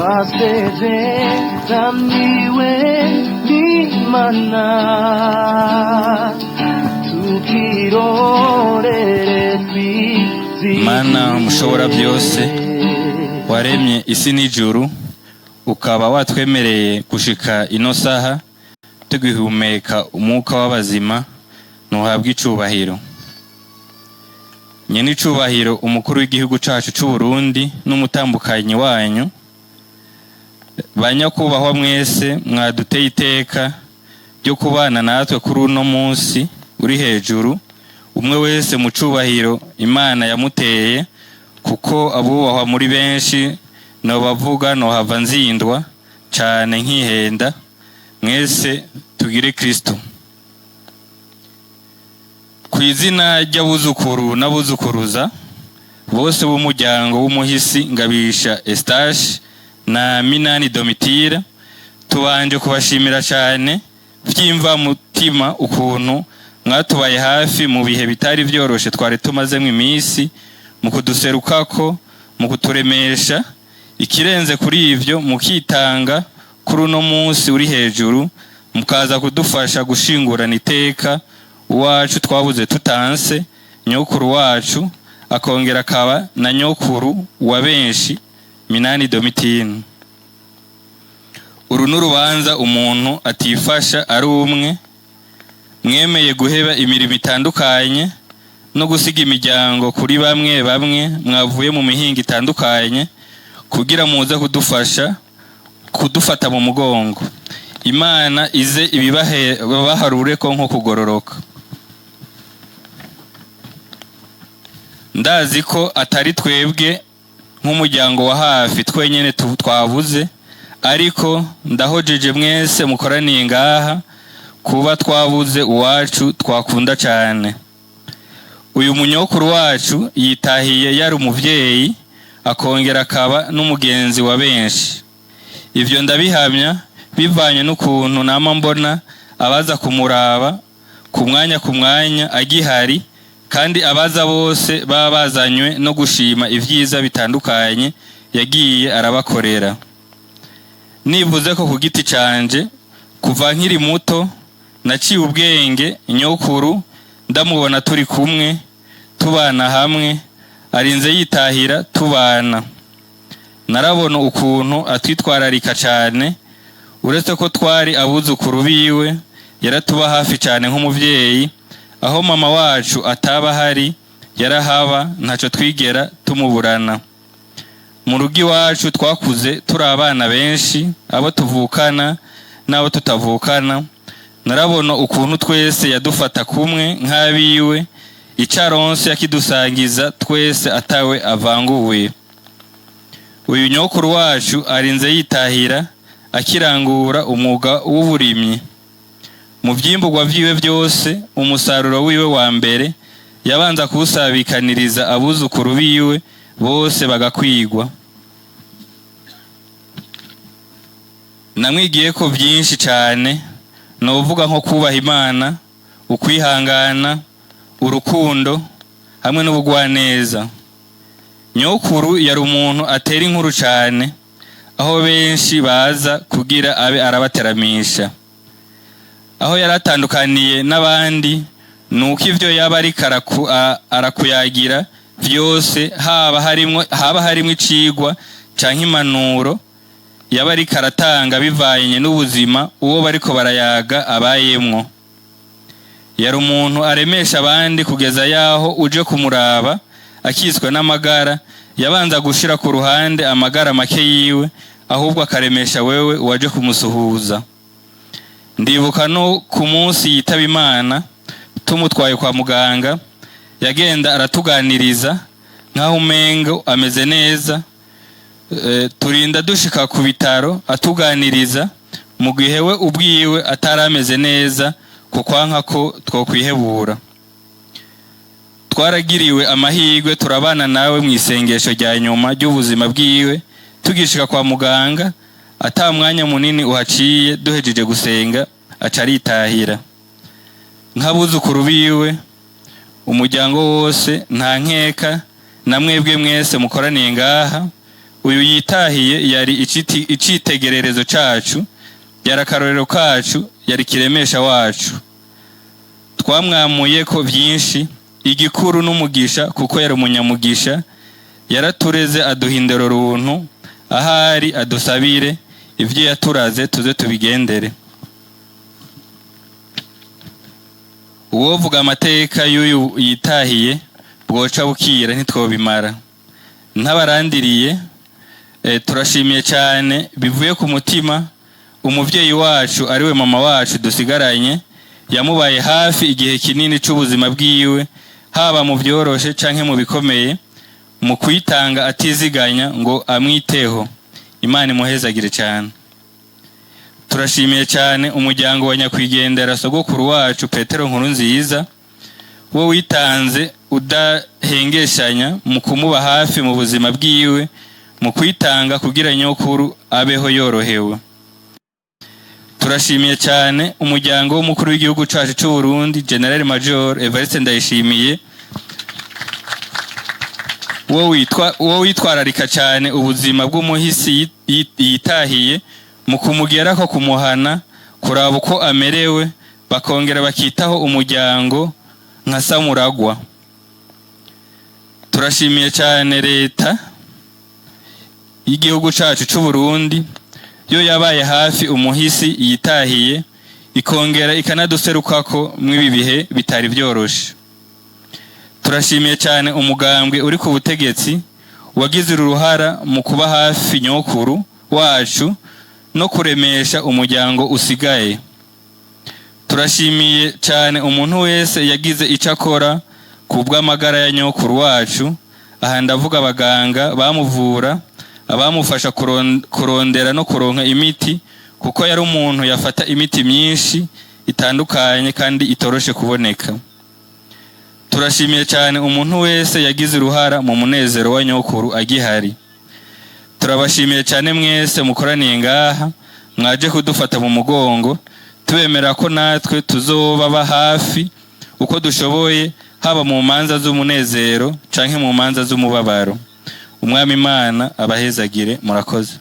Twasezeraniwe n'Imana, tukirorere twizihiwe. Mana mushobora byose, waremye isi n'ijuru, ukaba watwemereye gushika ino saha tugihumeka umwuka w'abazima, ntuhabwe icubahiro. Nyene icubahiro umukuru w'igihugu cacu c'u Burundi n'umutambukanyi wanyu, banyakubahwa mwese mwaduteye iteka ryo kubana natwe kuri uno munsi uri hejuru, umwe wese mu cubahiro Imana yamuteye, kuko abubahwa muri benshi nobavuga nohava nzindwa cane nkihenda. Mwese tugire Kristo. Ku izina ry'abuzukuru n'abuzukuruza bose b'umuryango w'umuhisi Ngabisha Eustache na Minani Domitira, tubanje kubashimira cyane by'imvamutima ukuntu mwatubaye hafi mu bihe bitari byoroshe twari tumazemo iminsi, mu kuduserukako, mu kuturemesha, ikirenze kuri ivyo mukitanga kuri uno munsi uri hejuru, mukaza kudufasha gushingurana iteka uwacu twabuze tutanse, nyokuru wacu akongera akaba na nyokuru wa benshi, Minani Domitine. Uru n'urubanza umuntu atifasha ari umwe. Mwemeye guheba imirimo itandukanye no gusiga imiryango kuri bamwe bamwe mwavuye mu mihinga itandukanye kugira muze kudufasha kudufata mu mugongo. Imana ize ibibaharure ko nko kugororoka. Ndazi ko atari twebwe nk'umuryango wa hafi twenyine twabuze, ariko ndahojeje mwese mukoraniye ngaha kuba twabuze uwacu twakunda cyane. Uyu munyokuru wacu yitahiye yari umuvyeyi, akongera akaba n'umugenzi wa benshi. Ivyo ndabihamya bivanye n'ukuntu nama mbona abaza kumuraba ku mwanya ku mwanya agihari, kandi abaza bose baba bazanywe no gushima ivyiza bitandukanye yagiye arabakorera. Nivuze ko ku giti canje, kuva nkiri muto naciye ubwenge nyokuru ndamubona turi kumwe, tubana hamwe, arinze yitahira tubana. Narabona ukuntu atwitwararika cyane, uretse ko twari abuzukuru biwe yaratuba hafi cyane nk'umuvyeyi. Aho mama wacu ataba ahari yarahaba, ntacyo twigera tumuburana. Mu rugo iwacu twakuze turi abana benshi, abo tuvukana n'abo tutavukana. Narabona ukuntu twese yadufata kumwe nk'abiwe, icaronse yakidusangiza twese atawe avanguye. Uyu nyokuru wacu arinze yitahira akirangura umwuga w'uburimyi. Mu vyimburwa vyiwe byose, umusaruro wiwe wa mbere yabanza kuwusabikaniriza abuzukuru biwe bose bagakwigwa. Namwigiye ko byinshi cyane, novuga nko kubaha Imana, ukwihangana, urukundo hamwe n'ubugwaneza. Nyokuru yari umuntu atera inkuru cyane, aho benshi baza kugira abe arabateramisha. Aho yari atandukaniye n'abandi nuko ivyo yaba ariko arakuyagira vyose, haba harimwo icigwa canke impanuro yaba ariko aratanga bivanye n'ubuzima uwo bariko barayaga abayemwo. Yari umuntu aremesha abandi kugeza yaho uje kumuraba akiswe n'amagara, yabanza gushira ku ruhande amagara make yiwe, ahubwo akaremesha wewe uwaje kumusuhuza. Ndibuka no ku munsi yitaba Imana tumutwaye kwa muganga, yagenda aratuganiriza nkaho umengo ameze neza. Turinda dushika ku bitaro atuganiriza, mu gihe we ubwiwe atari ameze neza kukwanka ko twokwihebura. Twaragiriwe amahirwe turabana nawe mu isengesho rya nyuma ry'ubuzima bwiwe. Tugishika kwa muganga ata mwanya munini uhaciye, duhejeje gusenga aca aritahira. Nk'abuzukuru biwe, umuryango wose, nta nkeka na mwebwe mwese mukoraniye ngaha Uyu yitahiye yari icitegererezo cacu, yari akarorero kacu, yari kiremesha wacu. Twamwamuye ko byinshi, igikuru n'umugisha, kuko yari umunyamugisha. Yaratureze, aduhindura runtu. Ahari adusabire, ibyo yaturaze tuze tubigendere. Uwovuga amateka y'uyu yitahiye bwoca bukira, ntitwobimara. Ntabarandiriye, turashimiye cyane bivuye ku mutima umuvyeyi wacu, ariwe mama wacu dusigaranye, yamubaye hafi igihe kinini c'ubuzima bwiwe, haba mu byoroshe canke mu bikomeye, mu kwitanga atiziganya ngo amwiteho. Imana imuhezagire cyane. Turashimiye cyane umuryango wa nyakwigendera sogokuru wacu Petero Nkurunziza, wo witanze udahengeshanya mu kumuba hafi mu buzima bwiwe, mu kwitanga kugira nyokuru abeho yorohewe. Turashimiye cyane umuryango w'umukuru w'igihugu cyacu cy'u Burundi, General Major Evariste Ndayishimiye, wo witwararika cyane ubuzima bw'umuhisi yitahiye, mu kumugerako kumuhana, kuraba uko amerewe, bakongera bakitaho umuryango nka Samuragwa. Turashimiye cyane leta y'igihugu cyacu cy'u Burundi, yo yabaye hafi umuhisi yitahiye, ikongera ikanaduserukako mw'ibi bihe bitari byoroshe. Turashimiye cyane umugambwe uri ku butegetsi wagize uruhara mu kuba hafi nyokuru wacu no kuremesha umuryango usigaye. Turashimiye cyane umuntu wese yagize icyo akora ku bw'amagara ya nyokuru wacu. Aha ndavuga abaganga bamuvura, abamufasha kurondera no kuronka imiti, kuko yari umuntu yafata imiti myinshi itandukanye kandi itoroshe kuboneka. Turashimiye cyane umuntu wese yagize uruhara mu munezero wa nyokuru agihari. Turabashimiye cyane mwese mukoraniye ngaha, mwaje kudufata mu mugongo, tubemera ko natwe tuzobaba hafi uko dushoboye, haba mu manza z'umunezero canke mu manza z'umubabaro. Umwami Imana abahezagire. Murakoze.